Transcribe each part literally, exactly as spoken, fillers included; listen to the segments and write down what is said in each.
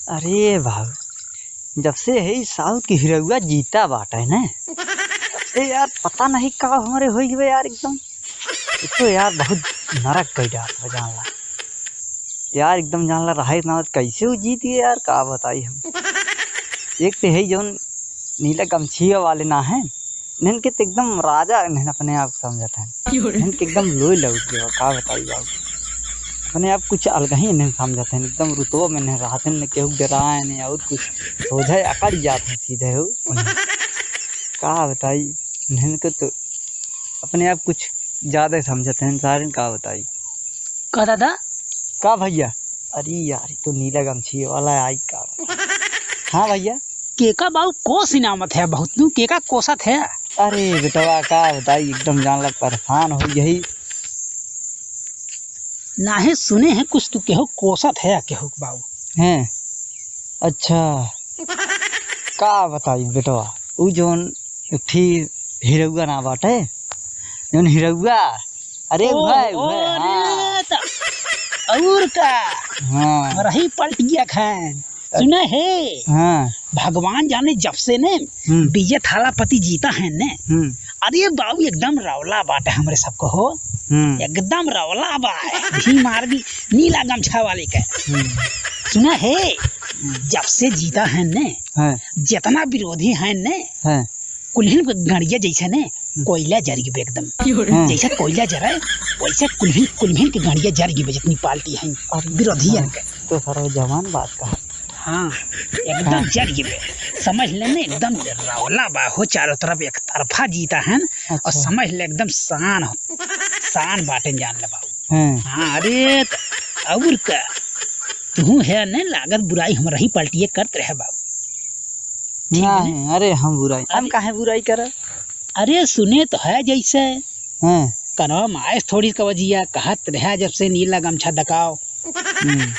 अरे बाबू, जब से है साउथ की हीरोआ जीता बाटे ने, तब से यार पता नहीं का हमरे होई गए यार एकदम। एक तो यार बहुत नरक कई डाल बा, जान ला। यार एकदम जान ला रहे ना कैसे वो जीत गए यार, का बताई हम। एक तो है जौन नीला गमछिया वाले ना हैं, इन्हन के तो एकदम राजा इन्हन अपने आप समझत हैं। क्यों रे? इन्हन के एकदम लोई लौट गया, का बताई बाबू। अपने आप कुछ अलग ही इन्हन समझत हैं, एकदम रुतबा में इन्हन रहत हैं, न केहू डराए, न और कुछ। सोझे अकड़ जात हैं सीधे हो। का बताई, इन्हन के तो अपने आप कुछ ज्यादा समझत हैं सारे, का बताई। का दादा? का भैया? अरे यार, ई तो नीला गमछी वाला आई का। हाँ भैया। केका बाऊ कोस इनामत है बहुत नू, केका कोसत है? अरे बेटवा, का बताई, एकदम जान लग परेशान हो यही। नाहे सुने हैं कुछ तू केहू कोसत है केहू बाऊ। हैं? अच्छा, का बताई बेटवा, उ जौन एक ठी हीरोआ ना बाटे, जौन हीरोआ, अरे ओ, उहे, ओ, उहे, अरे हाँ। त और का? हाँ। रही पलटिया खान। सुना है? हाँ। भगवान जाने जब से ने हम्म। विजय थालापति जीता है ने। हम्म। अरे बाबू एकदम रौला बाटे हमरे सबको हो। हम्म। एकदम रौला बा। भीम आर्मी नीला गमछा वाले के। हम्म। सुना है? हम्म। जब से जीता है ने, हाँ। जितना विरोधी है ने, हाँ। कुल्हिन के गड़िया जैसे ने, हम्म। कोयला जर गिबे एकदम। क्यों रे? हाँ। जैसे कोयला जरे, वैसे कुल्हिन, कुल्हिन के गड़िया जर गिबे, जितनी पार्टी है, अरे विरोधियन हाँ, के। तो सारा जवान बात कहा। हाँ, एकदम हाँ। जर गिबे। समझ ले ने, एकदम रौला बा हो, चारों तरफ एक तरफा जीता है। अच्छा। और समझ ले, एकदम शान हो, शान बाटे, जान ले बाबू। हाँ। हाँ, अरे, त-, और का? तू है ने, लागत बुराई हमरही पार्टिये करत रहे बाबू। ठीक है? नहीं, अरे हम बुराई, हम अरे। काहे बुराई करब? अरे सुने तो है जैसे हाँ। कनवा में आइस थोड़ी कवजिया, कहत रहे जब से नीला गमछा दकाओ। हम्म।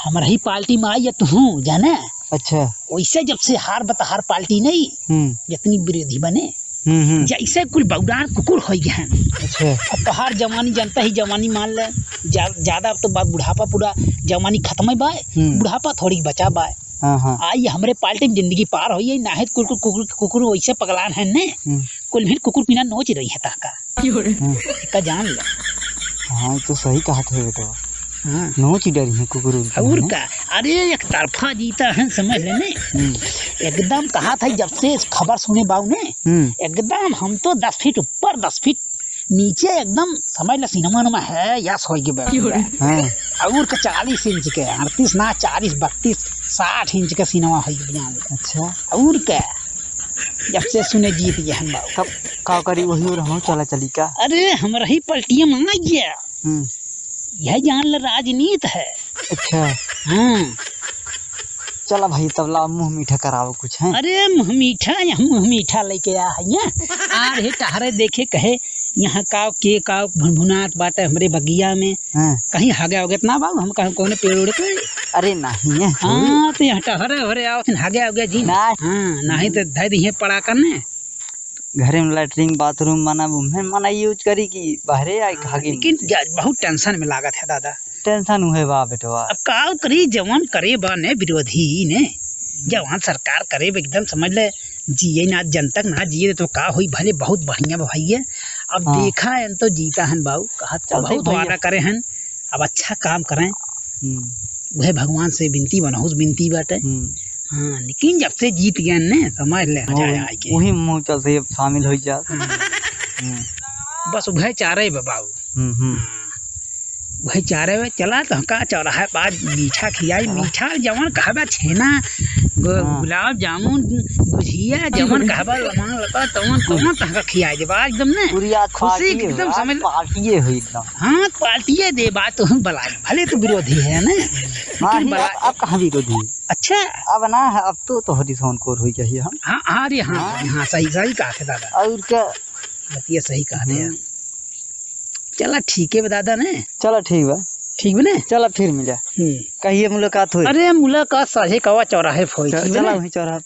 हमरही पार्टी में आई है तू, जाने? अच्छा। वैसे जब से हार बतहार पार्टी नहीं, हम्म। जितनी विरोधी बने, हम्म, हम्म। जैसे कुल बौरान कुकुर होइ गए हैं। अच्छा। अब तोहार जवानी जानता ही, जवानी मान ले, जा-, ज्यादा अब तो बा-, बुढ़ापा पूरा जवानी खत्म ही बा, हम्म। बुढ़ापा थोड़ी बचा बा। हाँ, हाँ। आई हमरे पार्टी में जिंदगी पार होई, नाहीं त कुकुर, कुकुर, कुकुर वैसे पगलान है ने, हम्म। कुल मिल कुकुर पीना नोच रही है ताका। हम्म। का जान ले। हाँ, ई तो सही कहत है बेटा। हाँ। नोच डरी है कुकुर उनके और ने। का? अरे, एक तरफा जीता है, समझ ले ने। हम्म। एकदम कहा था, जब से खबर सुने बाऊ ने, हम्म। एकदम हम तो दस फीट ऊपर, दस फीट नीचे एकदम समझ ले सिनेमा नुमा है, यस होई के बैठ गया। हाँ। और का चालीस इंच के, अड़तीस ना, चालीस, बत्तीस, साठ इंच के सिनेमा होई के बजान। अच्छा। और का? जब से सुने जीत गए हम बाबू। तब का करी, वही और हम चला चली का? अरे, हमरही पलटिया में आ गया। हम्म। यह जान ले राजनीत है। अच्छा। हाँ। चला भाई, तब ला मुँह मीठा करावो कुछ, हैं? अरे मुँह मीठा, यहाँ मुँह मीठा लेके आ है, यहाँ। आ रहे टहरे देखे कहे, यहाँ काव के काव भुनभुनात बाटे हमरे बगिया में। हाँ। कहीं हगे होगे त ना बाबू, हम कहूँ कौने पेड़ उड़ के। अरे नहीं है। हाँ, तो यहाँ टहरे हरे आओ, हगे होगे जी। ना। हाँ, नहीं तो धै दिहे पड़ा करने। घरे में लैट्रिन बाथरूम बना, उम्हे मना यूज करी कि बहरे आए हाँ, खागी लेकिन नीचे। जा-, बहुत टेंशन में लागत है दादा। टेंशन उहे बा बेटवा। अब का करी, जवान करे बा ने विरोधी ने, जवान सरकार करे बा, एकदम समझ ले, जिए ना जनतक ना जिए तो का होई, भले बहुत बढ़िया बा भैया। अब हाँ। देखा है तो जीता हन बाऊ, कहत चलते बहुत भैया। वादा करे हन, अब अच्छा काम करें। हम्म। उहे भगवान से बिनती बा, बहुत बिनती बाटे। हम्म। हाँ, लेकिन जब से जीत गए ने, समझ ले, हाँ, मजा वही, आए के। वही मुँह चलते अब शामिल हो जा। हम्म। हम्म। बस उहे चारे बा बाऊ। हम्म, हम्म। हाँ। उहे चारे बा, चला तो का चौराहे पास मीठा खियाई, हाँ। मीठा जवन कहबा छेना, गु-, हाँ। गुलाब जामुन, गुझिया, जवन कहबा लमंग लता, तवन, तवन तहका खियाई देबा एकदम ने। पूरी आज खुशी पार्टी एकदम है, आज समझ ले। पार्टिये हुई एकदम। हाँ, पार्टिये दे, बात तो हम बलाई। भले तू विरोधी है ना, लेकिन हाँ, ही, बला-, अब, अब कहाँ विरोधी? अच्छा। अब ना है, अब तो तोहरी सोनकोर हुई चाहिए हम। हाँ, हाँ रे, हाँ, हाँ। हाँ, सही, सही कहा थे दादा। और क्या? बतिया सही कहा थे हम्म। यार। चला, ठीक है बा दादा ने। चला, ठीक बा। ठीक बा ने? चला, फिर मिला। हम्म। कहिए मुलाकात होई। अरे, मुलाकात साझे कवा चौराहे पे होई, च-, ठीक बा चला ने? वहीं चौराहे।